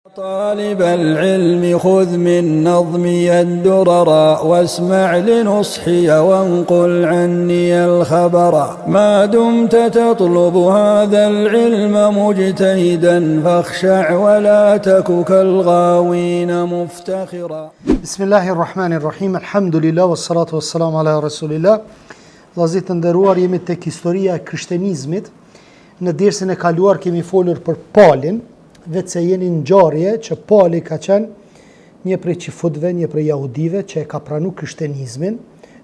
طالب العلم خذ من نظمي الدررا واسمع لنصحي وانقل عني الخبرا ما دمت تطلب هذا العلم مجتهدا فاخشع ولا تك كالغاوين مفتخرا بسم الله الرحمن الرحيم الحمد لله والصلاة والسلام على رسول الله Vllazër të nderuar jemi tek historia e krishtenizmit Në dersin e kaluar kemi folur për Palin veçse jeni ngjarje që Pali ka qenë një prej çifutëve, një prej jahudive që e ka pranu krishtenizmin,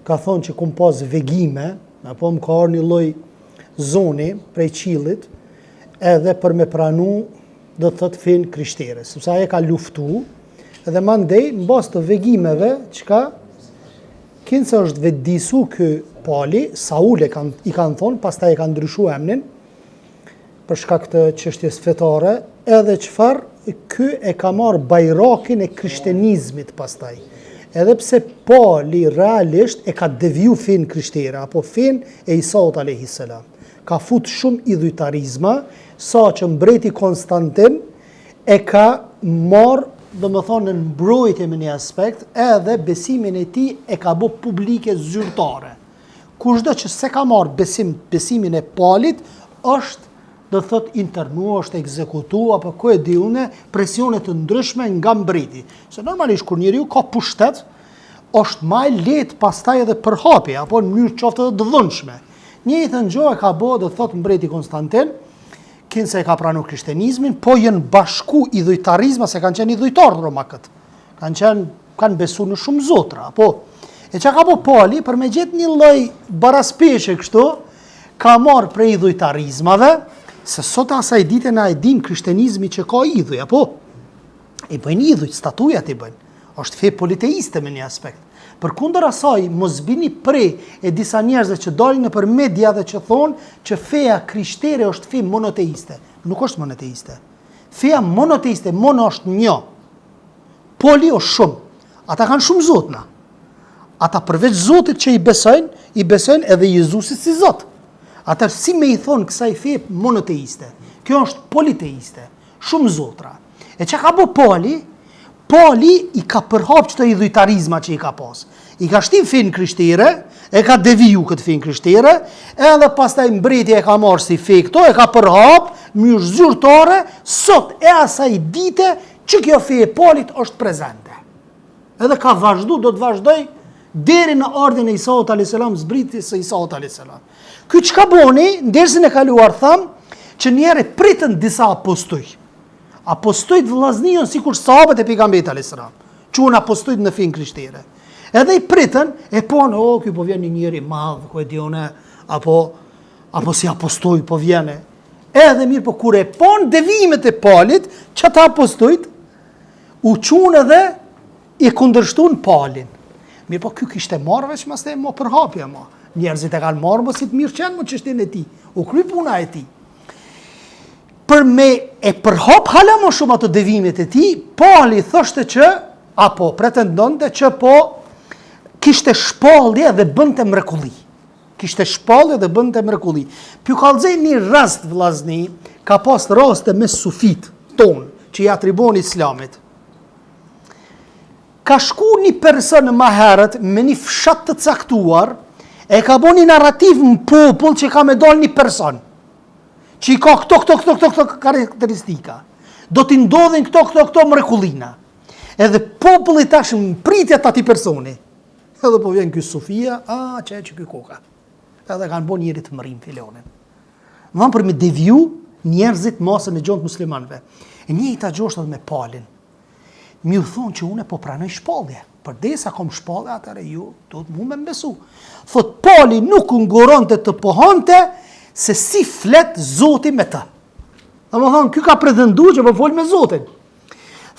ka thonë që kum pas vegime, apo më ka ardhë një lloj zoni prej qiellit, edhe për me pranu do të thotë fenë krishtere, sepse ai e ka luftu, edhe mandej, në bazë të vegimeve, çka kinse është vetëdisu ky Pali, Saul e kan, i kanë thonë, pastaj e ka ndryshu emnin, për shkak të çështjes fetare, edhe çfarë ky e ka marrë bajrakin e krishtenizmit pastaj. Edhe pse Pali realisht e ka deviju fenë krishtere, apo fenë e Isaut alejhi selam. Ka fut shumë idhujtarizma, sa që mbreti Konstantin e ka marrë, domethënë në mbrojtje me një aspekt, edhe besimin e tij e ka bo publike zyrtare. Kushdo që s'e ka marrë besim, besimin e Palit, është, do të thotë, internu, është ekzekutu, apo ku e di une, presione të ndryshme nga mbreti. Se normalisht, kur njeriu ka pushtet, është ma e lehtë pastaj edhe përhapja, apo në mënyrë qoftë edhe të dhunshme. Njëjtën gjo e ka bo, do të thotë, mbreti Konstantin, kinse e ka pranu krishtenizmin, po janë bashku idhujtarizma, se kanë qenë idhujtarë romakët. Kanë qenë kanë besu në shumë zotra, apo? E çka ka bo Pali, për me gjetë një lloj baraspeshe kështu, ka marrë prej idhujtarizmave, se sot asaj dite na e dim krishtenizmi që ka idhuj, apo? I bëjnë idhuj, statujat i bëjnë. është fe politeiste me një aspekt. Përkundër asaj, mos bini pre e disa njerëzve që dalin nëpër media dhe që thonë që feja krishtere është fe monoteiste. Nuk është monoteiste. Feja monoteiste, mono është një. Poli është shumë. Ata kanë shumë zotna. Ata përveç Zotit që i besojnë, i besojnë edhe Jezusit si Zot. Ata si me i thonë kësaj fe monoteiste. Kjo është politeiste. Shumë zotra. E çka ka bo Pali? Pali i ka përhap qëto idhujtarizma që i ka pas. I ka shti n'fenë krishtere, e ka deviju këtë fenë krishtere, edhe pastaj mbreti e ka marrë si fe këto, e ka përhap, mënyrë zyrtare, sot e asaj dite Që kjo fe e Palit është prezente. Edhe ka vazhdu, do të vazhdoj deri në ardhjen e Isaut alayhis salam, zbritjes së Isaut alayhis salam. Ky çka boni, në dersin e kaluar tham, që njëherë pritën disa apostuj. Apostujt vëllazni janë sikur sahabët e pejgamberit alayhis salam. Quhen apostujt në fenë krishtere. Edhe i pritën, e panë, o, ky po vjen një njeri i madh, ku e di unë, apo apo si apostuj po vjen. Edhe mirëpo kur e panë devijimet e Palit, qata apostujt, u çunë edhe e kundërshtun Palin. Mirëpo ky kishte marrë veç mas te mo përhapje mo. Njerëzit e kanë marrë mo si të mirëqenë mo çështjen e tij. U kry puna e tij. Për me e përhap hala më shumë ato devijimet e tij, Pali thoshte që, apo pretendonte që po kishte shpallje dhe bënte mrekulli. Kishte shpallje dhe bënte mrekulli. P'ju kallxoj një rast vllazni, ka pas raste me sufit tonë që i atribuon islamit. Ka shku një person ma herët me një fshat të caktuar, e ka bo një narrativ në popull që ka me dalë një person, që i ka këto, këto, këto, këto, këto karakteristika. Do t'i ndodhin këto, këto, këto mrekullina. Edhe populli tash në pritje të atij personi. Edhe po vjen ky Sufia, a, që e që ky koka. Edhe kanë bo njeri të mrrim filonin. Domethënë për me deviju njerëzit masën e gjonë të muslimanëve. E njëjta gjo është edhe me Palin. Me ju thonë që une po pranoj shpallje. Përderisa kom shpallje, atëherë ju duhet mu me m'besu. Thot, Pali nuk nguronte të pohonte se si flet Zoti me të. Domethonë, ky ka pretendu që po fol me Zotin.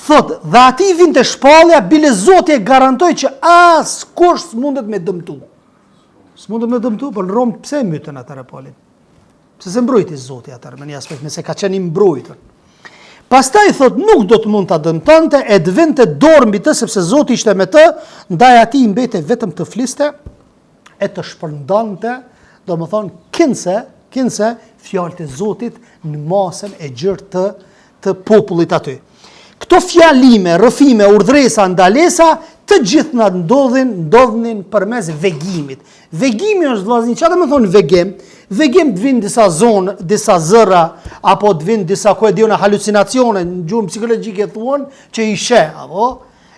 Thot, dhe atij i vinte shpallja, bile Zoti e garantoi që askush s'mundet me dëmtu. S'mundet me dëmtu, por në Romë pse e mytën atëherë Palin? Pse s'e mbrojti Zoti atëherë, me një aspekt, nëse ka qenë i mbrojtur. Pastaj thot, nuk do të mund ta dëmtonte e të vinte dorë mbi të sepse Zoti ishte me të, ndaj atij i mbetej vetëm të fliste e të shpërndante, domethënë kinse, kinse fjalët e Zotit në masën e gjerë të të popullit aty. Këto fjalime, rrëfime, urdhëresa, ndalesa, të gjitha ndodhin, ndodhnin përmes vegimit. Vegimi është vllazni, çka do me thonë vegim? Vegim të vinë disa zonë, disa zëra, apo të vinë disa, ku e di unë, halucinacione, në gjuhën psikologjike thuan, që i sheh, apo?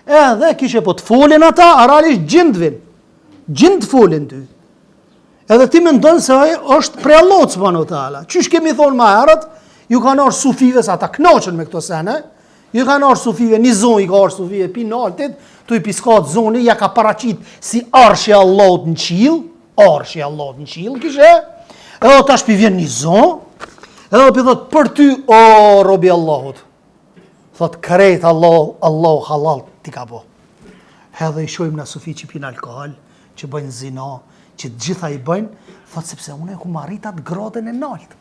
Edhe kishe po të folin ata, a realisht xhind të vinë. Xhind të folin ty. Edhe ti mendon se ai është prej Allahut subhanahu wa taala. Qysh kemi thonë më herët, ju kanë ardhur sufive se ata kënaqen me këto sene. Ju kanë ardhur sufive, një zonë i ka ardhur sufive pi naltit, tu i piskat zoni, ja ka paraqit si arshi i Allahut në qiell, arshi i Allahut në qiell kishe. Edhe tash pi vjen një zonë, edhe pi thot për ty o robi Allahut. Thot krejt Allahu, Allahu hallall t'i ka bo. Edhe i shohim na sufi që pinë alkohol, që bëjnë zina, që të gjitha i bëjnë, thot sepse unë e kum arrit atë gradën e naltë.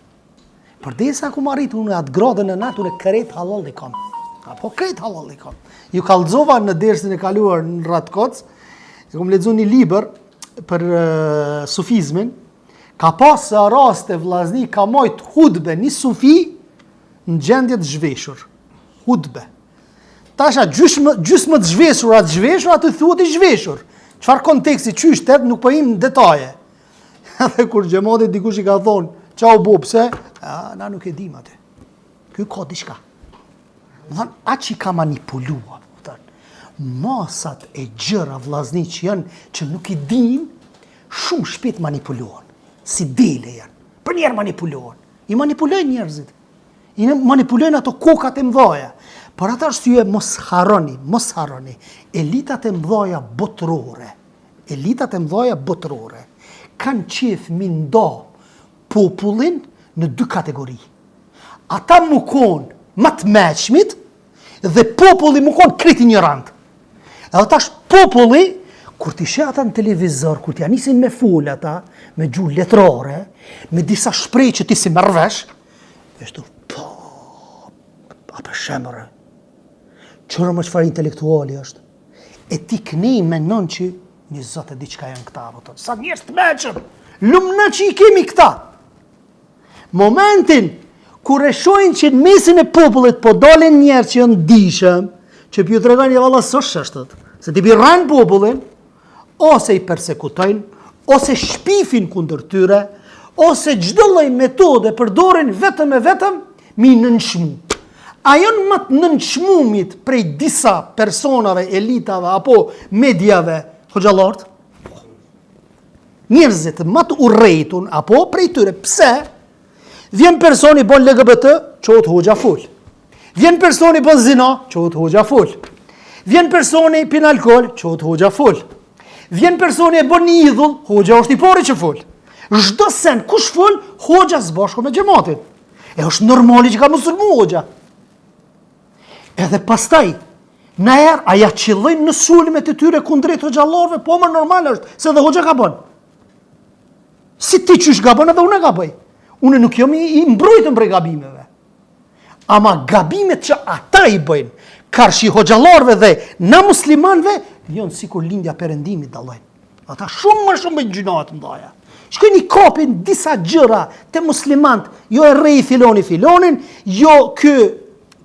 Përderisa kum arrit unë atë gradën e naltë, unë krejt hallall i kam. Apo krejt hallall i kam. Ju kallxova në dersin e kaluar në Ratkoc, e kum lexu një libër për uh, sufizmin, ka pas raste vllazni, ka majt hutbe një sufi në gjendje të zhveshur. Hutbe. Tash a gjysmë, gjysmë të zhveshur, a të zhveshur, aty thuhet i zhveshur. Çfarë konteksti, qysh tet, nuk po him në detaje. Edhe kur xhematit dikush i ka thonë, ça u bo, pse? A, na nuk e dim aty. Ky ka diçka. Me thonë, aq i ka manipulu, me thonë, masat e gjëra vllazni që janë, që nuk i din, shumë shpejt manipulohen. Si dele janë. Përnjëherë manipulohen. I manipulojnë njerëzit. I manipulojnë ato kokat e mdhaja. Për atë arsye mos harroni, mos harroni, elitat e mdhaja botërore, elitat e mdhaja botërore kanë qejf mi nda popullin në dy kategori. Ata mu konë ma të meçmit dhe populli mu konë krejt injorant. Edhe tash populli, kur t'i sheh ata në televizor, kur t'ja nisin me fol ata, me gjuhë letrare, me disa shprehje që ti s'i merr vesh, Veshtu, po, a për shemërë, qyre mo çfarë intelektuali është, e ti kënej menon që një zot e di çka janë këta, apo të, sa njerëz të meçëm, lum na që i kemi këta. Momentin, kur e shohin që në mesin e popullit po dalin njerëz që janë dijshëm, që p'ju tregojnë jo valla s'është ashtu, se ti p'i rren popullin, ose i persekutojnë, ose shpifin kundër tyre, ose çdo lloj metode përdorin vetëm e vetëm mi nënçmu. A janë më të nënçmumit prej disa personave, elitave apo mediave hoxhallarët? Po. Njerëzit më të urrejtun apo prej tyre, pse? Vjen personi bën LGBT, çohet hoxha fol. Vjen personi bën zina, çohet hoxha fol. Vjen personi pin alkool, çohet hoxha fol. Vjen personi e bën një idhull, hoxha është i pari që fol. Çdo sen kush fol, hoxha së bashku me xhematin. E është normali që ka m'u sulmu hoxha. Edhe pastaj, Naherë, a ja qillojnë në sulmet e tyre kundrejt hoxhallarëve, po më normal është, se edhe hoxha gabon. Si ti qysh gabon edhe unë gaboj. Unë nuk jam i, i mbrojtun prej gabimeve. Ama gabimet që ata i bëjnë, karshi hoxhallarëve dhe na muslimanëve, janë sikur lindja perëndimi dallojnë. Ata shumë më shumë bëjnë gjynahe të mëdha. Shkojnë i kapin disa gjëra te muslimant, jo e rrehi filoni filonin, jo ky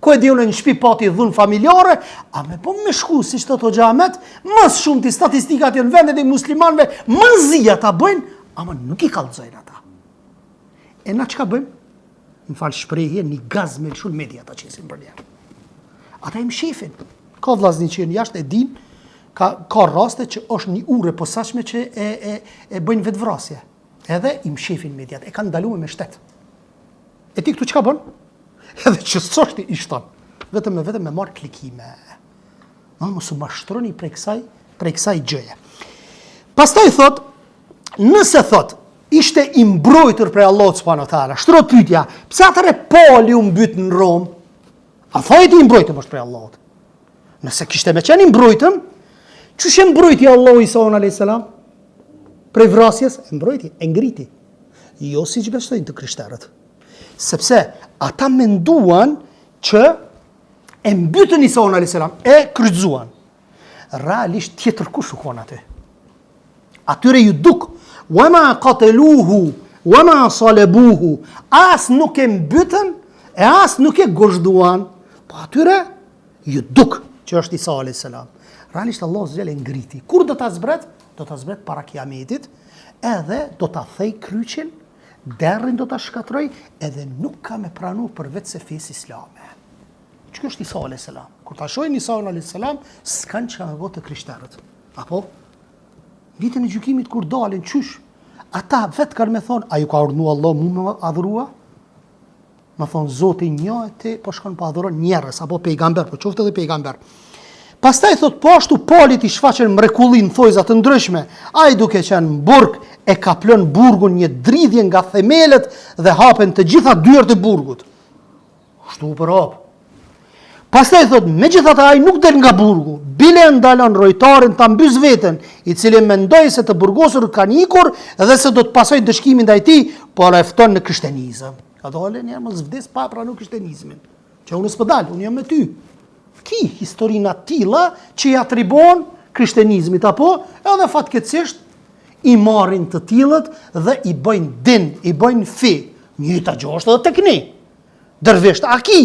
ku e di unë në shtëpi pati dhunë familjare, a me po me shku, siç thotë Hoxha Ahmet, më së shumti statistikat janë vendet e muslimanëve, më zi ata bëjnë, ama nuk i kallzojnë ata. E na çka bëjmë? Më fal shprehje, një gaz me lëshu n'media ata qesin përnjëherë. Ata i mshefin. Ka vllazni që janë jashtë e din, ka, ka raste që është një urë e posaçme që e, e, e bëjnë vetëvrasje. Edhe i mshefin mediat, e kanë ndaluar me shtet. E ti këtu çka bën? Edhe që s'është i shton. Vetëm e vetëm me marr klikime. Ma mos u mashtroni prej kësaj, prej kësaj gjëje. Pastaj thot, nëse thot, ishte i mbrojtur prej Allahut subhanahu wa taala. Shtrohet pyetja, pse atëherë Pali u mbyt në Romë? A thoje ti i mbrojtëm është prej Allahut? Nëse kishte me qenë i mbrojtëm, qysh e mbrojti Allahu Isaun alayhis salam? Prej vrasjes e mbrojti, e ngriti. Jo siç besojnë të krishterët. Sepse ata menduan që e mbytën Isaun alayhis salam, e kryqëzuan. Realisht tjetër kush u kon aty. Atyre ju duk, wa ma qataluhu, wa ma salabuhu, as nuk e mbytën, e as nuk e gozhduan. Po atyre Ju duk që është Isa a.s. Realisht Allahu azze ve xhel e ngriti. Kur do ta zbret? Do ta zbret para kiametit, edhe do ta thej kryqin, derrin do ta shkatroj, edhe nuk ka me pranu përveç se fesë islame. Qiky është Isa a.s. Kur ta shohin Isa a.s. s'kanë çka me bo të krishterët. Apo? Ditën e gjykimit kur dalin, qysh? Ata vetë kanë me thonë, a ju ka urdhnu Allah mu me adhurua? Me thonë, Zoti një e ti, po shkon po adhuron njerëz, apo pejgamber, po qoftë edhe pejgamber. Pastaj thot, po ashtu Palit i shfaqen mrekulli në thojza të ndryshme, ai duke qenë në burg, e kaplon burgun një dridhje nga themelet dhe hapen të gjitha dyert e burgut. Kështu u përhap. Pastaj thot, megjithatë ai nuk del nga burgu, bile e ndalon rojtarin ta mbys veten, i cili mendoi se të burgosurit kanë ikur dhe se do të pasojë ndëshkimi ndaj tij, por e fton në krishtenizëm. Ka dalë një mos vdes pa pranu krishtenizmin. Që unë s'po dal, unë jam me ty. Ki historina të tilla që i atribuon krishtenizmit apo edhe fatkeqësisht i marrin të tillët dhe i bëjnë din, i bëjnë fe. Njëjta gjë është edhe tek ne. Dervisht, a ki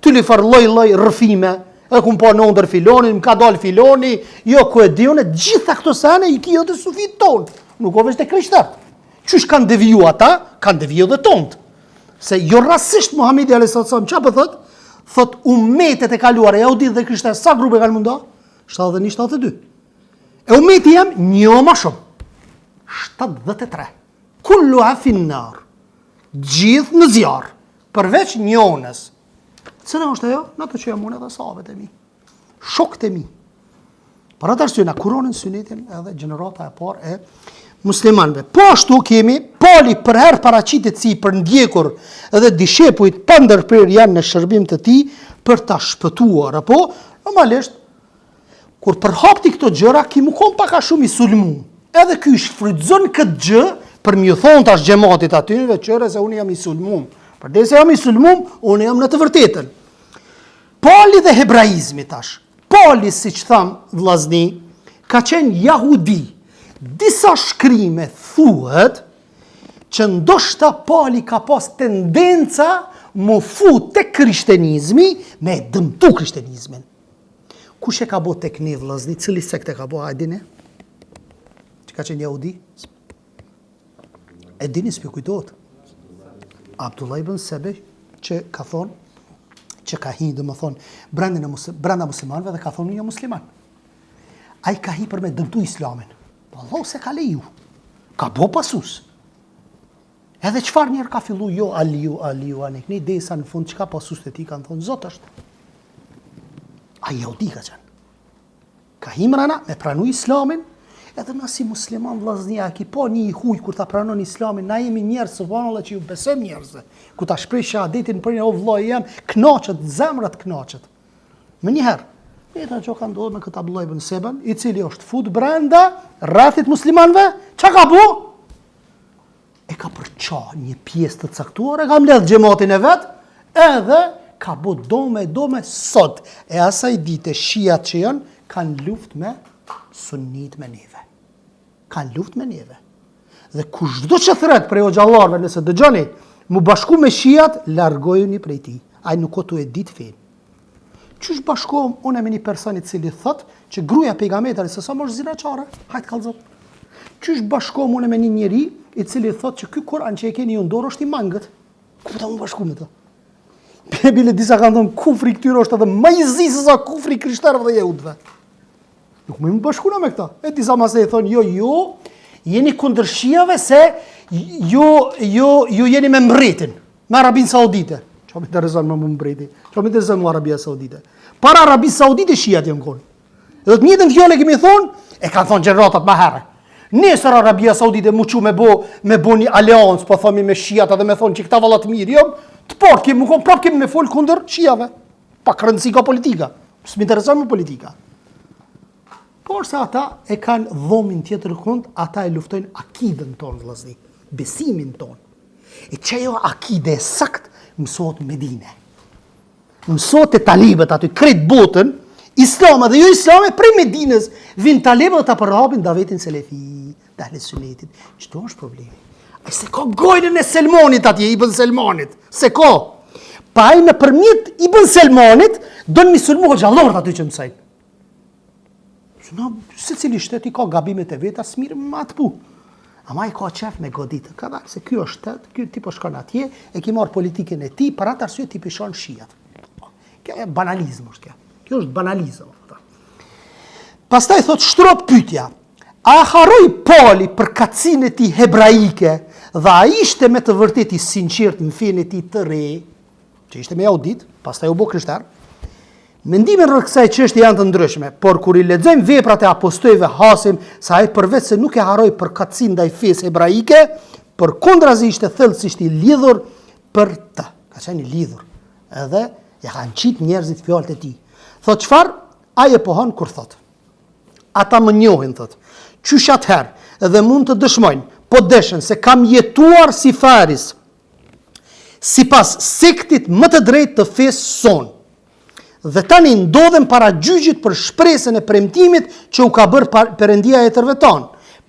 tylyfar lloj-lloj rrëfime, e kum pa në ëndërr filonin, më ka dalë filoni, jo ku e di unë, gjitha këto sene i ki edhe sufit tonë, nuk o veç te krishterët. Qysh kanë deviju ata, kanë deviju dhe tonët. Se jo rastësisht Muhammedi a.s. ça po thot? Thot umetet e kaluara, jahudit dhe krishterët, sa grupe kanë m'u nda? 71, 72. E umeti jem një ma shumë. 73. Kulluha fin-nar. Gjithë në zjarr, përveç njonës. Cila është ajo? Në ato që jam unë edhe sahabët e mi. Shokët e mi. Për atë arsye na Kuranin, Sunetin edhe gjenerata e parë e muslimanëve. Po ashtu kemi Pali përherë paraqitet si i përndjekur dhe dishepujt pa ndërprerë janë në shërbim të tij për ta shpëtuar, apo normalisht Kur përhap ti këto gjëra, ki mu kon pak a shumë i sulmu. Edhe ky shfrytëzon këtë gjë për me ju thonë tash xhematit atynve, qyre se unë jam i sulmum. Përderisa jam i sulmum, unë jam në të vërtetën. Pali dhe hebraizmi tash. Pali, siç thamë, vllazni, ka qenë jahudi. Disa shkrime thuhet që ndoshta Pali ka pas tendenca mu fut te krishtenizmi, me dëmtu krishtenizmin. Kush e ka bo tek ne vllazni, cili sekt e ka bo, a e dini? Që ka qenë jahudi? E dini, s'po kujtohet. Abdullah ibn Sebe, që ka thonë, që ka hi, domethonë, brenda, në muslim, brenda muslimanve dhe ka thonë, unë jam musliman. Ai ka hi për me dëmtu islamin. Po Allahu s'e ka leju. Ka bo pasus. Edhe çfarë njëherë ka fillu jo Aliu, Aliu, anik, një derisa në fund çka pasusit e tij kanë thonë, Zot është. Ai jahudi ka qenë. Ka hi mrena me pranu islamin, edhe na si musliman vllazni, a ki pa një i huj kur ta pranon islamin, na jemi njerëz, subhanallah që ju besojmë njerëzve, kur ta shpreh shahadetin për një o vëllai jem, knaqet, zemra t'knaqet. Menjëherë, njëjta gjë ka ndodhur me këtë Abdullah ibn Seben, i cili është fut brenda rrethit muslimanëve, çka ka bo? e ka përça një pjesë të caktuar, e ka mbledh xhematin e vet, edhe ka bo dome e dome sot. E asaj dite shiat që janë, kanë luft me sunnit me neve. Kanë luft me neve. Dhe kushdo që thërret prej hoxhallarëve nëse dëgjoni, mu bashku me shiat, largojuni prej tij. Ai nuk o tu e ditë fenë. Qysh bashkohem unë me një person i cili thot që gruaja e pejgamberit alejhi selam është zinaqare, hajt kallzo. Qysh bashkohem unë me një njeri i cili thot që ky Kur'an që e keni ju në dorë është i mangët. Ku po ta mu bashku me të? Bile bile disa kanë thonë kufri i këtyre është edhe më i zi se sa kufri i krishterëve dhe jehudëve. Nuk mujmë mu bashku na me këta. E disa masnej thonë jo jo, jeni kundër shiave se ju ju ju jeni me mbretin. Me Arabinë Saudite. Çka më intereson më mbreti? Çka më intereson më Arabia Saudite? Para Arabisë Saudite shiat janë konë. Dhe të njëjtën fjalë kemi thonë, e kanë thonë gjeneratat më herë. Nesër Arabia Saudite mu çu me bo, me bo një aleancë, po thomi me shiat edhe me thonë që këta valla të mirë, jo, të parët kemi mu konë, prapë kemi me folë kundër shiave. Pak rëndësi ka politika. S'më intereson më politika. Por se ata e kanë dhomin tjetër kund, ata e luftojnë akidën tonë, vllazni, besimin tonë. E qajo akide e sakt mësohet në Medine. Mësohet te talibët aty krejt botën, islame dhe jo islame, prej Medinës vijnë talibët dhe ta përhapin davetin selefi, të ehli sunetit. Qëtu është problemi? Ai s'e ka gajlen e Selmanit atje, Ibn Selmanit. S'e ka. Pa ai nëpërmjet Ibn Selmanit, Don mi sulmu hoxhallarët aty që mësojnë. Na, secili shtet i ka gabimet e veta, s'mirrem me atë punë. Ama i ka qef me goditë. Ka dalë se kjo është shtet, kjo ti po shkon atje, e ki marrë politikën e tij, për atë arsye ti po i shan shiat. Kjo e banalizm është kjo. Kjo është banalizm. Pastaj thot shtrohet pyetja, a e harroi Pali përkatësinë e tij hebraike dhe a ishte me të vërtetë i sinqertë në fenë e tij të re, që ishte me jahudit, pastaj u bë krishter. Mendimet rreth kësaj çështje janë të ndryshme, por kur i lexojmë veprat e apostujve hasim se ai përveç se nuk e harroi përkatësinë ndaj fesë hebraike, përkundrazi ishte thellësisht i lidhur për të. Ka qenë i lidhur. Edhe ja kanë qitë njerëzit fjalët e tij. Thotë çfarë? Ai e pohon kur thotë. Ata më njohin, thotë. Qysh atëherë dhe mund të dëshmojnë, po deshën se kam jetuar si faris, sipas sektit më të drejtë të fesë sonë. Dhe tani ndodhem para gjyqit për shpresën e premtimit që u ka bërë Perëndia etërve tanë,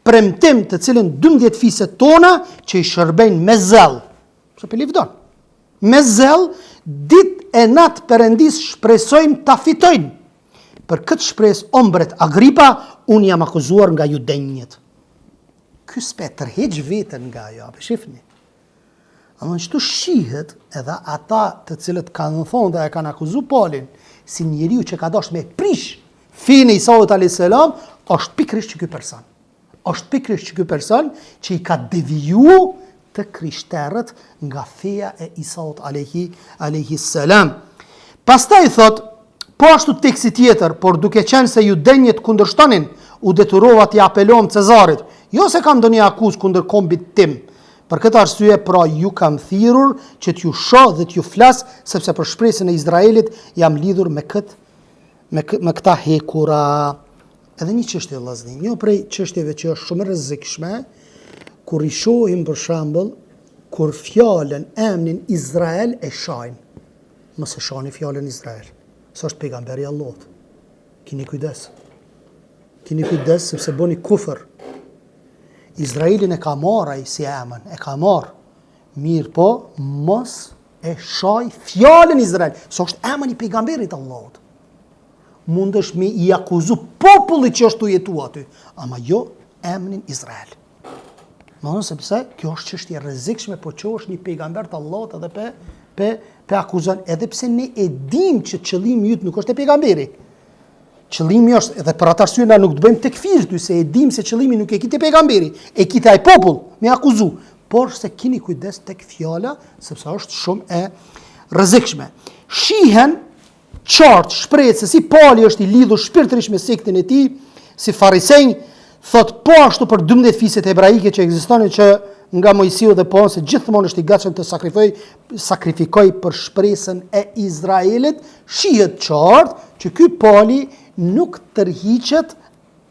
premtim të cilin 12 fiset tona që i shërbejnë me zell, se po e livdon, me zell, ditë e natë Perëndisë shpresojmë ta fitojnë. Për këtë shpresë, o mbret Agripa, unë jam akuzuar nga judenjët. Ky s'pe tërheq veten nga ajo, a pe shifni. Ama qëtu shihet edhe ata të cilët kanë thonë dhe e kanë akuzu Palin si njeriu që ka dashtë me prish fenë e Isaut a.s. është pikërisht që ky person. Është pikërisht që ky person që i ka deviju të krishterët nga feja e Isaut alejhi, alejhi selam. Pastaj thot, po ashtu teksti tjetër, por duke qenë se judenjët kundërshtonin, u detyrova t'i apelohem Cezarit, jo se kam ndonjë akuzë kundër kombit tim, Për këtë arsye, pra, ju kam thirrur që t'ju shoh dhe t'ju flas, sepse për shpresën e Izraelit jam lidhur me këtë me, me këta hekura. Edhe një çështje vllazni, një prej çështjeve që është shumë e rrezikshme, kur i shohim për shembull kur fjalën emnin Izrael e shajnë. Mos e shani fjalën Izrael, se është pejgamberi i Allahut. Kini kujdes. Kini kujdes sepse bëni kufër. Izraelin e ka marrë ai si emën, e ka marrë. Mirëpo, mos e shaj fjalën Izrael, se është emën i pejgamberit Allahut. Mundesh me i akuzu popullit që është tu jetu aty, ama jo emnin Izrael. Më thonë sepse kjo është çështje e rrezikshme, po çohesh një pejgamber të Allahut edhe pe, pe, pe akuzon, edhe pse ne e dim që qëllimi yt nuk është te pejgamberi. Qëllimi është, edhe për atë arsye na nuk të bëjmë tekfir ty, se e dim se qëllimi nuk e ki te pejgamberi, e ki te ai popull, me akuzu, por se kini kujdes tek fjala, sepse është shumë e rrezikshme. Shihen qartë shprehjet se si Pali është i lidhur shpirtërisht me sektin e tij, si farisenj, thot po ashtu për 12 fiset hebraike që ekzistonin që nga Moisiu dhe pohon se gjithmonë është i gatshëm të sakrifikojë sakrifikojë për shpresën e Izraelit, shihet qartë që ky Pali nuk tërhiqet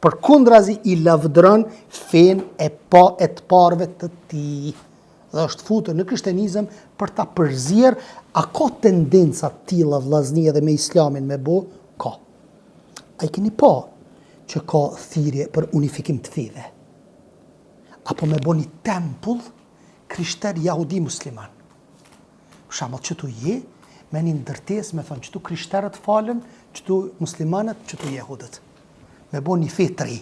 përkundrazi i lavdëron fenë e pa e të parëve të tij. Dhe është futur në krishtenizëm për ta përzier, a ka tendenca të tilla vllazni edhe me islamin me bo? Ka. A i keni pa që ka thirrje për unifikim të feve? Apo me bo një tempull krishter jahudi musliman? Për shembull, qëtu je me një ndërtesë me thonë qëtu krishterët falen, qëtu muslimanët, qëtu jehudët. Me bo një fe të re.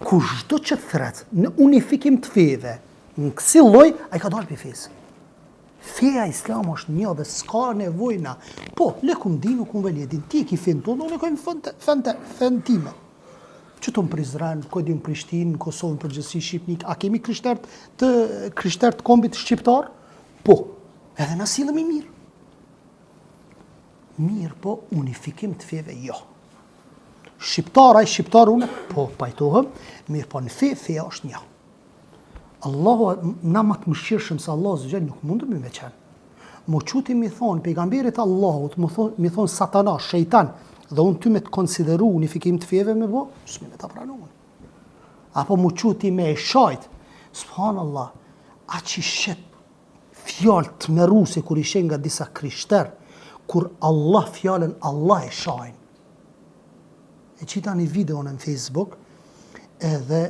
Kushdo që thret në unifikim të feve, në kësi lloj, ai ka dalë prej fesë. Feja islam është një dhe s'ka nevojë na. Po, lekum dinukum velije din, ti e ki fenë tonë, unë e kam fenë fen, fen time. Qëtu në Prizren, ku e di në Prishtinë, në Kosovë, në përgjithësi, Shqipni, a kemi krishterë të, krishterë të kombit shqiptar? Po, edhe na sillemi mirë. Mirë, po, unifikim të feve, jo. Shqiptar, ai shqiptar unë, po, pajtohem, mirë, po, në fe, feja është një. Allahu, na ma të mëshirshëm se Allahu azze ve xhel, nuk mundemi me qenë. M'u çu ti m'i thonë, pejgamberit Allahut, me thonë, m'i thonë satana, shejtan, dhe unë ty me të konsideru unifikim të feve me bo, s'muj me ta pranu. Apo m'u çu ti me e shajt, subhanallah, aq i shet fjalë tmerruse kur i sheh nga disa krishter, kur Allah fjalën Allah e shajnë. E qita një video në Facebook, edhe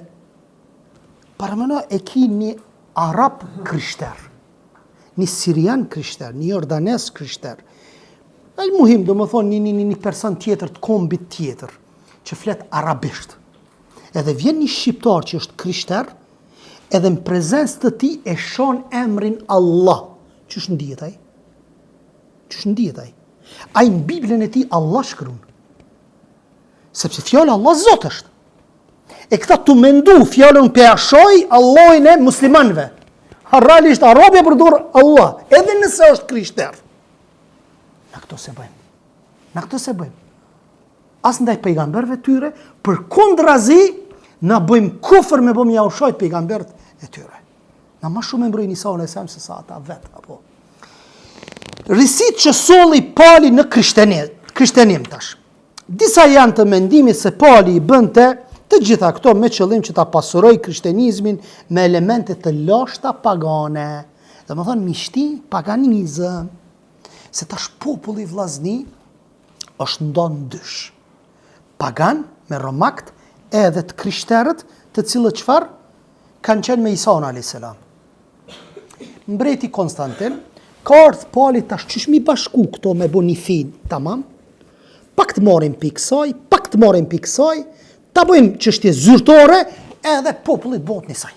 paramendo e ki një arab krishter, një sirian krishter, një jordanes krishter. El muhim, domethonë, një, një, një, një person tjetër të kombit tjetër, që flet arabisht. Edhe vjen një shqiptar që është krishter, edhe në prezencë të tij e shan emrin Allah. Qysh ndihet ai? Qysh ndihet ai? Ai në Biblën e tij Allah shkruan. Sepse fjala Allah Zot është. E këta tu mendu fjalën pe shaj Allahin e muslimanëve. Realisht arabi e përdor Allah, edhe nëse është krishter. Na këto s'e bëjmë. Na këto s'e bëjmë. As ndaj pejgamberëve tyre, përkundrazi na bëjmë kufër me bëjmë jau shajt pejgamberët e tyre. Na ma shumë e mbrojmë Isaun alejhi selam se sa ata vetë, apo. Risitë që solli Pali në krishtenim, krishtenim tash. Disa janë të mendimit se Pali i bënte të gjitha këto me qëllim që ta pasurojë krishtenizmin me elemente të lashta pagane. Domethonë me shti paganizëm. Se tash populli vllazni është nda në dysh. Pagan me romakt edhe të krishterët të cilët çfarë kanë qenë me Isaun a.s. Mbreti Konstantin, ka ardhë Pali tash qysh m'i bashku këto me bo një fe, tamam, pak të marrim pi kësaj, pak të marrim pi kësaj, ta bëjmë çështje zyrtore, edhe populli t'bohet njësaj.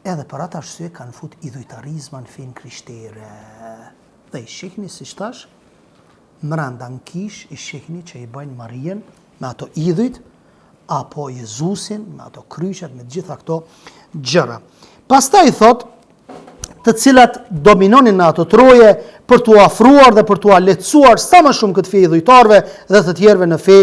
Edhe për atë arsye kanë fut idhujtarizma në fenë krishtere. Dhe i shihni, siç thash, mrenda në kishë i shihni që i bëjnë Marijen me ato idhujt, apo Jezusin, me ato kryqet, me të gjitha këto gjëra. Pastaj thot, të cilat dominonin në ato troje për t'u afruar dhe për t'ua lehtësuar sa më shumë këtë fe idhujtarëve dhe të tjerëve në fe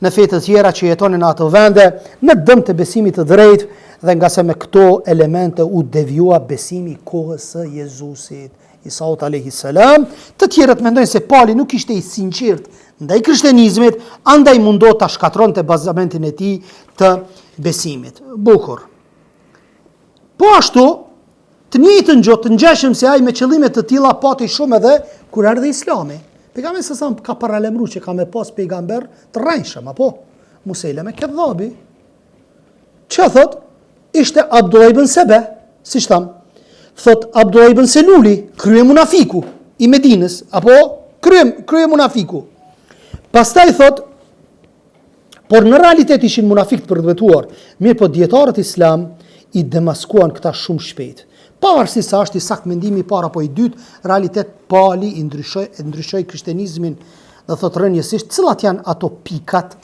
në fe të tjera që jetonin në ato vende, në dëm të besimit të drejtë dhe ngase me këto elemente u devijua besimi i kohës së Jezusit. Isaut alejhi selam, të tjerët mendojnë se Pali nuk ishte i sinqertë ndaj krishtenizmit, andaj mundohet ta shkatërronte bazamentin e tij të besimit. Bukur. Po ashtu, të njëjtën gjë, të ngjashëm si ai me qëllime të tilla pati shumë edhe kur erdhi Islami. Pejgamberi sa ka paralajmëruar që ka me pas pejgamber të rrejshëm, apo Musejleme Kedhabi. Çka thot? Ishte Abdullah ibn Sebe, siç tham. Thot Abdullah ibn Seluli, kryemunafiku i Medinës, apo krye kryemunafiku. Pastaj thot por në realitet ishin munafikë të përbetuar, mirëpo dijetarët islam i demaskuan këta shumë shpejt. Pavarësisht sa është i saktë mendimi i parë apo i dytë, realitet Pali i ndryshoi e ndryshoi krishtenizmin dhe thot rrënjësisht cilat janë ato pikat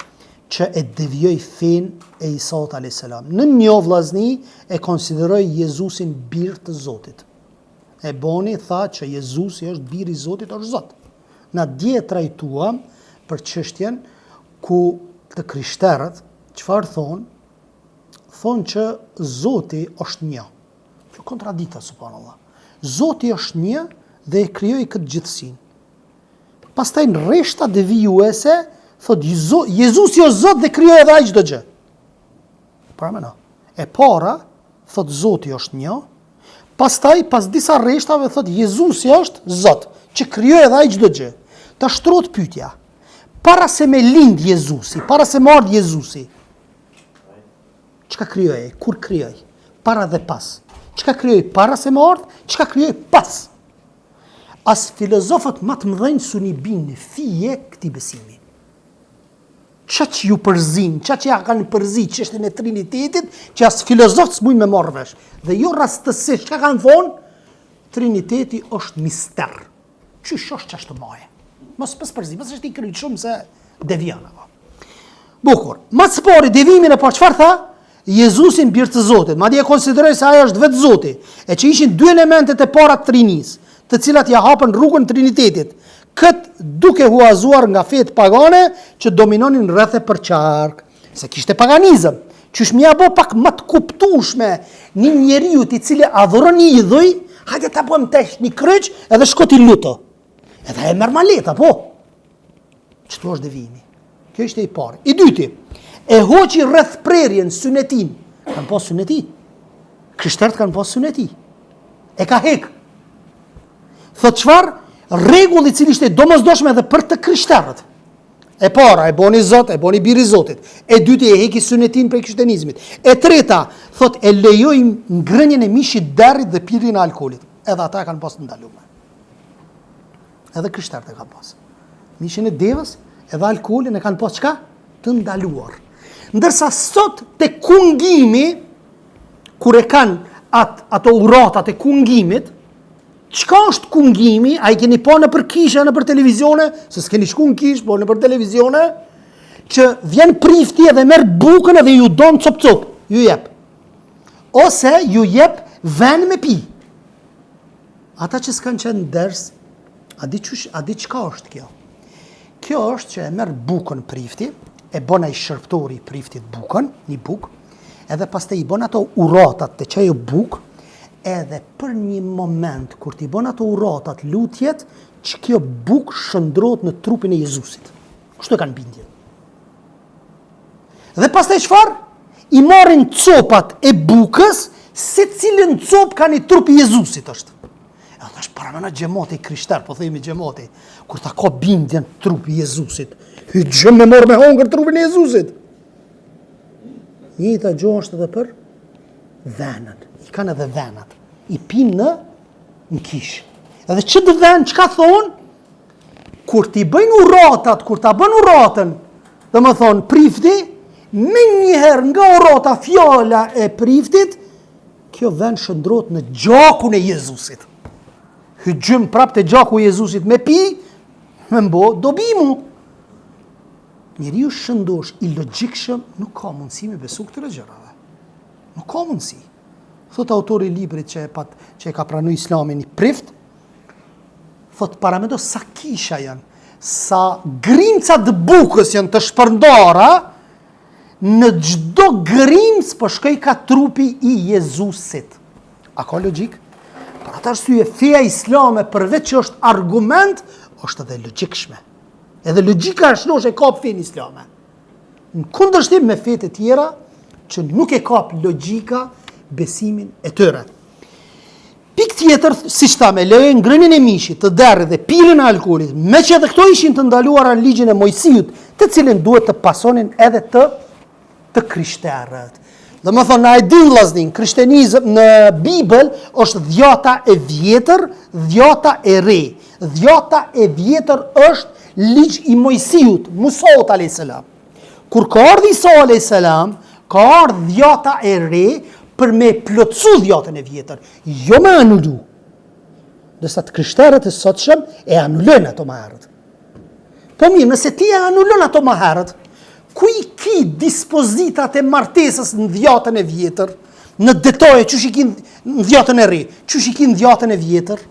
që e devijoi fenë e Isaut alejhi selam. Nën një vllazni e konsideroi Jezusin bir të Zotit. E boni tha që Jezusi është biri i Zotit, është Zot. Na dje e trajtuam për çështjen ku të krishterët çfarë thonë? Thonë që Zoti është një. Kjo kontradikta subhanallah. Zoti është një dhe e krijoi këtë gjithësinë. Pastaj në rreshta devijuese thot Jezusi është Zot dhe krijoi edhe ai çdo gjë. Paramendo. E para thot Zoti është një. Pastaj pas disa rreshtave thot Jezusi është Zot, që krijoi edhe ai çdo gjë. Tash shtrohet pyetja. Para se me lind Jezusi, para se me ardh Jezusi, çka krijoi ai? Kur krijoi? Para dhe pas. Çka krijoi para se me ardh? Çka krijoi pas? As filozofët ma të mëdhenj s'un i binë në fije këtij besimi. Qaq ju përzin, qaq ja kanë përzi çështjen e Trinitetit, që as filozofët s'mujnë me marrë vesh. Dhe jo rastësisht, çka kanë thonë? Triniteti është mister. Qysh është qashtu maje? Mos mos përzi, mos është i kryt shumë se devijon apo. Bukur. Ma së pari devijimin e parë çfarë tha? Jezusin bir të Zotit, madje e konsideroi se ai është vetë Zoti, e që ishin dy elementet e para të trinisë, të cilat ia hapën rrugën Trinitetit, këtë duke huazuar nga fetë pagane që dominonin rreth e përqark, se kishte paganizëm. Qysh me ia bo pak më të kuptueshme një njeriu i cili adhuron idhuj, hajde ta bëjmë tash një kryq edhe shko ti luto. Edhe e merr ma lehtë, apo? Qëtu është devijimi. Kjo ishte i pari. I dyti, e hoqi rrethprerjen synetin. Kanë pas syneti. Krishterët kanë pas syneti. E ka hek. Thot çfarë? Rregull i cili ishte i domosdoshëm edhe për të krishterët. E para, e boni Zot, e boni bir i Zotit. E dyti, e heki synetin prej krishtenizmit. E treta, thot, e lejoi ngrënien e mishit derrit dhe pirjen e alkoolit. Edhe ata e kanë pas të ndaluar. Edhe krishterët e kanë pas. Mishin e devës edhe alkoolin e kanë pas çka? Të ndaluar. Ndërsa sot te kungimi, kur e kanë at, ato uratat e kungimit, çka është kungimi? A i keni pa nëpër kisha, nëpër televizione, se s'keni shku në kishë, po nëpër televizione, që vjen prifti edhe merr bukën edhe ju don cop cop, ju jep. Ose ju jep venë me pi. Ata që s'kanë qenë n'ders, a di qysh, a di çka është kjo? Kjo është që e merr bukën prifti, e bon ai shërbëtori i priftit bukën, një bukë, edhe pastaj i bon ato uratat te qajo bukë, edhe për një moment, kur t'i bon ato uratat, lutjet, që kjo bukë shndërrohet në trupin e Jezusit. Kështu e kanë bindjen. Dhe pastaj çfarë? I marrin copat e bukës, secilën copë ka një trup i Jezusit është. E tash paramendo xhemati i krishter, po themi xhemati, kur ta ka bindjen trupi i Jezusit, hygjëm me marrë me hongër trupin e Jezusit. Njëjta gjo është edhe për venën. I kanë edhe venat. I pinë në, në kishë. Edhe qët venë, çka thonë? Kur t'i bëjnë uratat, kur ta bën uratën, domethonë, prifti, menjëherë nga urata fjala e priftit, kjo venë shndërrohet në gjakun e Jezusit. Hygjym prap te gjaku i Jezusit me pi, me m'bo dobi mu. Njeriu shëndosh i logjikshëm nuk ka mundësi me besu këtyre gjërave. Nuk ka mundësi. Thot autori i librit që e, pat, që e ka pranu islamin një prift, Thot paramendo sa kisha janë, sa grimca të bukës janë të shpërndara, në çdo grimcë po shkojka trupi i Jezusit. A ka logjikë? Për atë arsye, feja islame përveç që është argument, është edhe logjikshme. Edhe logjika e shnosh e kap fenë islame. Në kundërshtim me fetë e tjera që nuk e kap logjika besimin e tyre. Pikë tjetër, siç thamë, e lejojnë ngrënien e mishit, të derrit dhe pirjen e alkoolit, meqë edhe këto ishin të ndaluara në ligjin e Moisiut, të cilin duhet të pasonin edhe të të krishterët. Domethonë, na e dimë vllazni, krishtenizëm në Bibël është dhjata e vjetër, dhjata e re. Dhjata e vjetër është ligj i Moisiut, Musaut a.s. Kur ka ardhë Isa a.s., ka ardhë dhjata e re për me plotësu dhjatën e vjetër, jo me anulu. Ndërsa të krishterët e sotshëm e anulojnë ato ma herët. Po mirë, nëse ti e anulon ato ma herët, ku i ki dispozitat e martesës në dhjatën e vjetër, në detaje qysh i ki në dhjatën e re, qysh i ki në dhjatën e vjetër,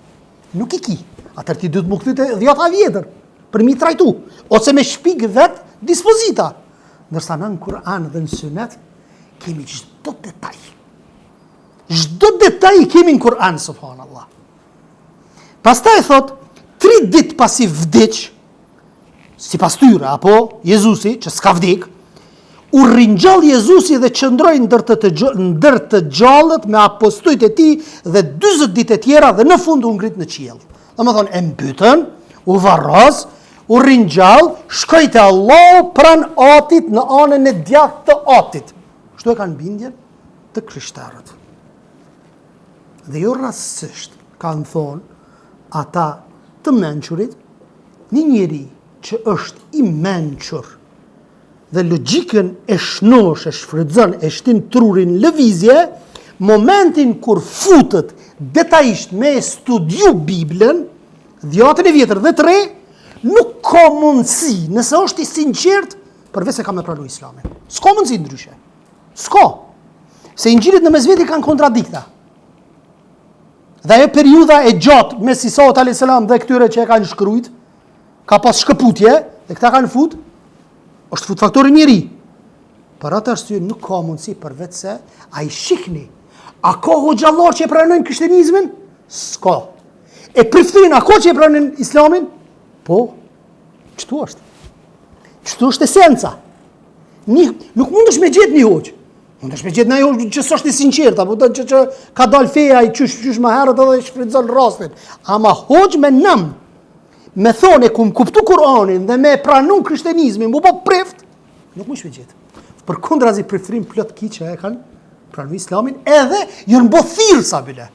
nuk i ki. Atëherë ti duhet m'u kthy te dhjata e vjetër, për m'i trajtu, ose me shpik vetë dispozita. Ndërsa na në Kur'an dhe në Sunet, kemi çdo detaj. Çdo detaj i kemi në Kur'an, subhanallah. Pastaj thot, tri dit pasi vdiq, sipas tyre, apo Jezusi, që s'ka vdik, u ringjall Jezusi dhe qëndroi ndër të, të, ndër të gjallët me apostujt e tij dhe 40 ditë e tjera dhe në fund u ngrit në qiell. Domethonë, e mbytën, u varros, u ringjall, shkoi te Allahu pranë atit në anën e djathtë të atit. Kështu e kanë bindjen të krishterët. Dhe jo rastësisht kanë thonë ata të mençurit, një njeri që është i mençur dhe logjikën e shnosh, e shfrytëzon, e shtin trurin në lëvizje, momentin kur futet detajisht me studiu Biblën, dhjatën e vjetër dhe të re, nuk ka mundësi, nëse është i sinqert, përveç se ka me pranu islamin. S'ka mundësi ndryshe. S'ka. Se inxhilit në mes veti kanë kontradikta. Dhe ajo periudha e gjatë mes Isaut a.s. dhe këtyre që e kanë shkrujt, ka pas shkëputje, dhe këta kanë fut, është fut faktori njeri. Për atë arsye nuk ka mundësi përveç se a i shihni. A ka hoxhallar që e pranojnë krishtenizmin? S'ka. E priftërin, a ka që e pranojnë islamin? Po, qëtu është. Qëtu është esenca. Një, nuk mundesh me gjetë një hoxhë. Mundesh me gjetë një hoxhë që s'është i sinqertë, apo që, që ka dalë feja i qysh, qysh më herët edhe shfrytëzon rastin. Ama hoxhë me nam, me thonë e kum kuptu Kur'anin dhe me pranu krishtenizmin, m'u bo prift, nuk mundesh me gjetë. Përkundrazi priftërin plot ki që e kanë pranu islamin edhe janë bo thirrsa bile.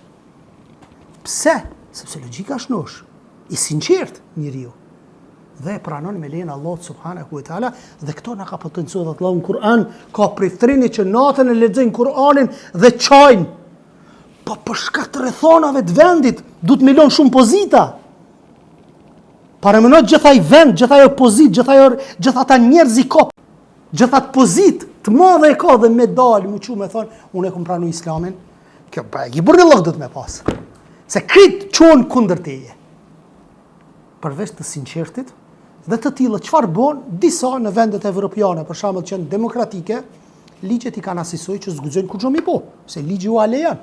Pse? Sepse logjika shnosh. I sinqert njeriu dhe e pranon me lejen e Allahut subhanahu wa taala dhe këto na ka potencuar dhe Allahu në Kur'an ka priftërinj që natën e lexojnë Kur'anin dhe qajnë po për shkak të rrethanave të vendit duhet me lon shumë pozita paramendo gjithë ai vend gjithë ajo pozitë gjithë ajo gjithë ata njerëz i ka gjithë atë pozitë të madhe e ka dhe me dal m'u çu me thon unë e kom pranu islamin Kjo bajagi burrnillëk duhet me pas. Se krejt çohen kundër teje. Përveç të sinqertit dhe të tillë çfarë bon disa në vendet evropiane, për shembull që janë demokratike, ligjet i kanë asisoj që s'guxojnë kurgjo mi bo, se ligji ua lejon.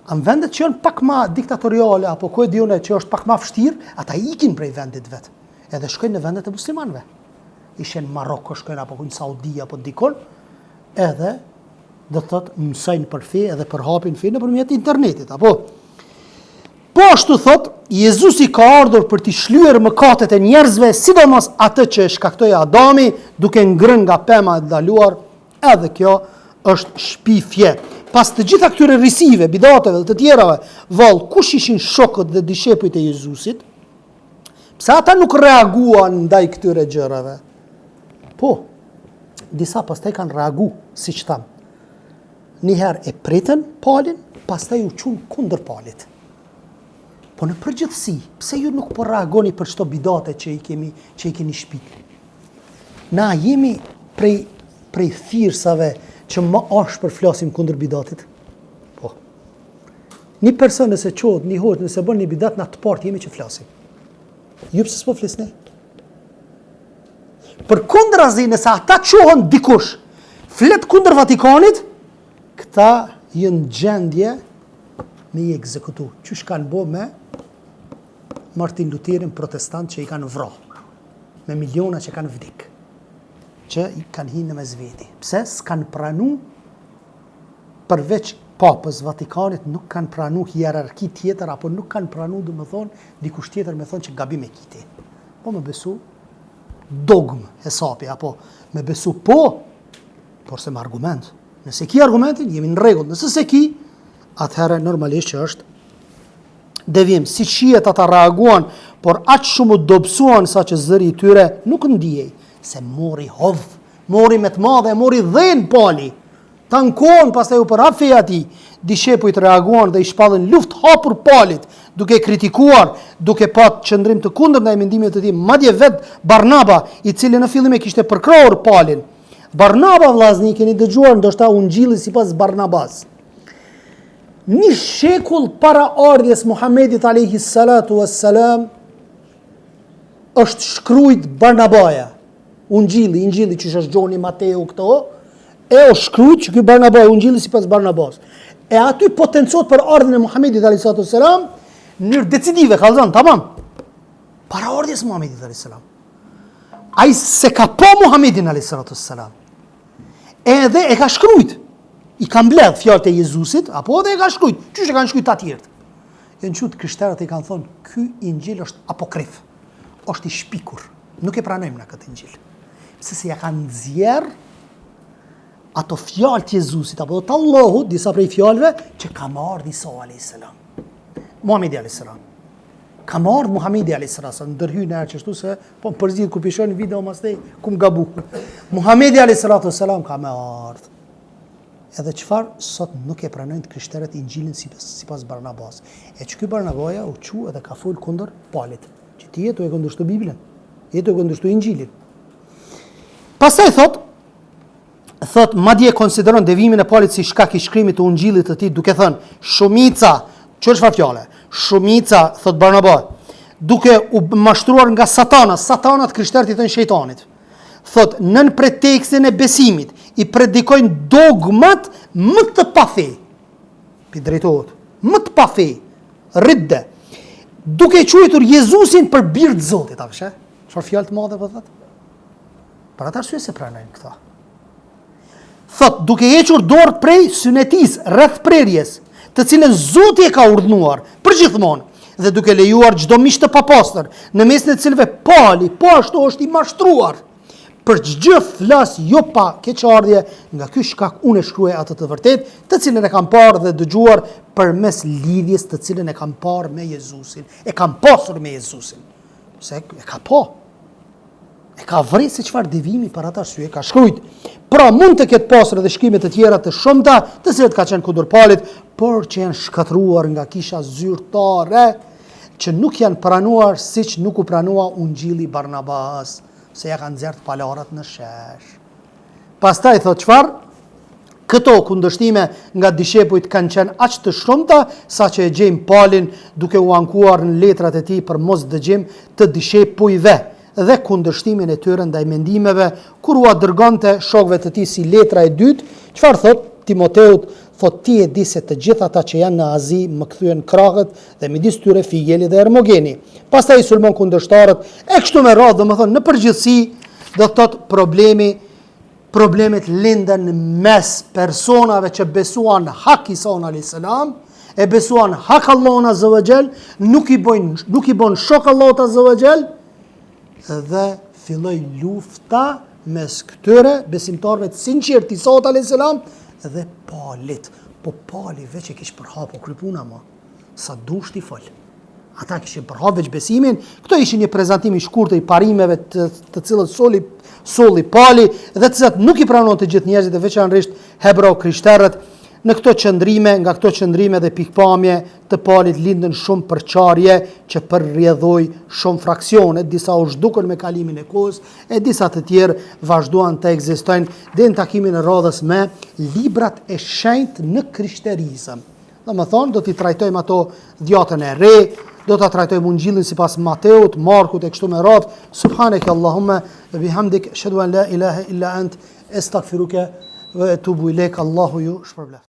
A në vendet që janë pak ma diktatoriale, apo ku e di unë që është pak ma vështirë, ata ikin prej vendit vet, edhe shkojnë në vendet e muslimanëve. Ishe në Maroko, shkojnë apo në Saudi, apo dikun, edhe do të thotë mësojnë për fe edhe përhapin fe nëpërmjet internetit, apo? Po ashtu thot, Jezusi ka ardhur për t'i shlyer mëkatet e njerëzve, sidomos atë që e shkaktoi Adami, duke ngrënë nga pema e ndaluar, edhe kjo është shpifje. Pas të gjitha këtyre risive, bidateve dhe të tjerave, vallë, kush ishin shokët dhe dishepujt e Jezusit? Pse ata nuk reaguan ndaj këtyre gjërave? Po, disa pastaj kanë reagu, siç thamë. Njëherë e pritën Palin, pastaj u çunë kundër Palit. Po në përgjithësi, pse ju nuk po reagoni për qëto bidate që i kemi që i keni shpik? Na jemi prej prej thirrsave që më ashpër flasim kundër bidatit. Po. Një person nëse çohet, një hoxhë nëse bën një bidat, na të parët jemi që flasim. Ju pse s'po flisni? Përkundrazi nëse ata çohen dikush, flet kundër Vatikanit, këta janë në gjendje me i ekzekutu. Qysh kanë bo me Martin Lutherin protestant që i kanë vra, me miliona që kanë vdik, që i kanë hi në mes veti. Pse s'kanë pranu përveç papës Vatikanit nuk kanë pranu hierarki tjetër, apo nuk kanë pranu, domethonë, dikush tjetër me thonë që gabim e ki ti. Po me besu dogmë hesapi, apo me besu po, por se me argument. Nëse ki argumentin, jemi në rregull. Nëse s'e ki, atëherë normalisht që është devijim. Siç shihet ata reaguan, por aq shumë u dobësuan sa që zëri i tyre nuk ndihej, se mori hov, mori me të madhe, mori dhenë Pali. Tanë kohën pastaj u përhap feja e tij, dishepujt reaguan dhe i shpallën luftë hapur Palit, duke e kritikuar, duke pat qëndrim të kundërt ndaj mendimeve të tij, madje vetë Barnaba, i cili në fillim e kishte përkrahur Palin. Barnaba, vllazni, keni dëgjuar ndoshta Ungjilli sipas Barnabas. Një shekull para ardhjes Muhamedit alayhi salatu wassalam është shkrujt Barnabaja. Ungjilli, Ingjilli që është Gjoni, Mateu këto, e është shkrujt që ky Barnabaja, Ungjilli sipas Barnabas. E aty potencohet për ardhjen e Muhamedit alayhi salatu wassalam në mënyrë decisive, kallzon, tamam. Para ardhjes Muhamedit alayhi salam. Ai s'e ka pa Muhamedin alayhi salatu wassalam. Edhe e ka shkrujt. I ka mbledh fjalët e Jezusit, apo edhe e ka shkrujt. Qysh e kanë shkrujt të tjerët? Janë çu të krishterët i kanë thonë, ky Ingjil është apokrif, është i shpikur. Nuk e pranojmë na këtë Ingjil. Pse se ja kanë nxjerr ato fjalë të Jezusit apo të Allahut, disa prej fjalëve që ka me ardh Isa alayhis salam. Muhamedi alayhis salam. Ka me ardh Muhamedi alayhis salam, ndërhyj në herë qështu se po më përzihet kur p'i shoh në video masnej kum gabu. Muhamedi alayhis salam ka me ardh. Edhe çfarë sot nuk e pranojnë të krishterët Ingjilin sipas, sipas Barnabas. E që ky Barnabaja u çu edhe ka fol kundër Palit, që ti je tu e kundërshtu Biblën, je tu e kundërshtu Ingjilin. Pastaj thot, thot madje konsideron devijimin e Palit si shkak i shkrimit të Ungjillit të tij duke thënë, shumica, që çfarë fjale? Shumica, thot Barnaba, duke u mashtruar nga Satana, Satana të krishterët i thonë shejtanit. Thot, nën pretekstin e besimit, i predikojnë dogmat më të pafe. Pi drejtohet, më të pafe, ridde, duke e quajtur Jezusin për bir të Zotit, a vëshe? Çfarë fjalë të madhe po thot? Për atë arsye s'e pranojnë këta. Thot, duke hequr dorë prej synetisë, rreth prerjes, të cilën Zoti e ka urdhëruar përgjithmonë dhe duke lejuar çdo mish të papastër, në mesin e të cilëve Pali po ashtu është i mashtruar. Për ç'gjë flas jo pa keqardhje, nga ky shkak unë e shkruaj atë të vërtetë, të cilën e kam parë dhe dëgjuar përmes lidhjes të cilën e kam parë me Jezusin. E kam pasur me Jezusin. Se e ka pa. E ka vrejt se çfarë devijimi për atë arsye ka shkrujt. Pra mund të ketë pasur edhe shkrime të tjera të shumta, të cilat ka qenë kundër Palit, por që janë shkatërruar nga kisha zyrtare, që nuk janë pranuar siç nuk u pranua Ungjilli i Barnabas, se ja kanë nxjerrë të palarat në shesh. Pastaj thotë çfarë? Këto kundërshtime nga dishepujt kanë qenë aq të shumta, saqë e gjejmë Palin duke u ankuar në letrat e tij për mosdëgjim të dishepujve dhe kundërshtimin e tyre ndaj mendimeve kur ua dërgonte shokëve të tij si letra e dytë, çfarë thotë Timoteut, thotë ti e di se të gjithë ata që janë në Azi më kthyen krahët dhe midis tyre Figeli dhe Hermogeni. Pastaj i sulmon kundërshtarët e kështu me radhë, domethënë në përgjithësi do të thotë problemi Problemet lindën mes personave që besuan hak Isaun alayhis salam, e besuan hak Allahun azza wa jall, nuk i bojnë nuk i bon shok Allahut azza wa jall dhe filloi lufta mes këtyre besimtarëve të sinqertë të Isaut alayhis salam dhe Palit. Po Pali veç e kish përhap, u kry puna ma. Sa dush ti fol. Ata kishin përhap veç besimin. Këto ishin një prezantim i shkurtër i parimeve të, të cilët soli, solli Pali dhe të cilat nuk i pranuan të gjithë njerëzit e veçanërisht hebreo-krishterët. Në këto qëndrime, nga këto qëndrime dhe pikëpamje të Palit lindën shumë përçarje që për rrjedhojë shumë fraksione, disa u zhdukën me kalimin e kohës e disa të tjerë vazhduan të ekzistojnë deri në takimin e radhës me librat e shenjtë në krishterizëm. Domethënë, do t'i trajtojmë ato dhjatën e re, do ta trajtojmë ungjillin sipas Mateut, Markut e kështu me radhë. Subhaneke Allahumma ve bihamdik, eshhedu en la ilahe illa ent, estagfiruke ve etubu ilejk, Allahu ju shpërbleftë.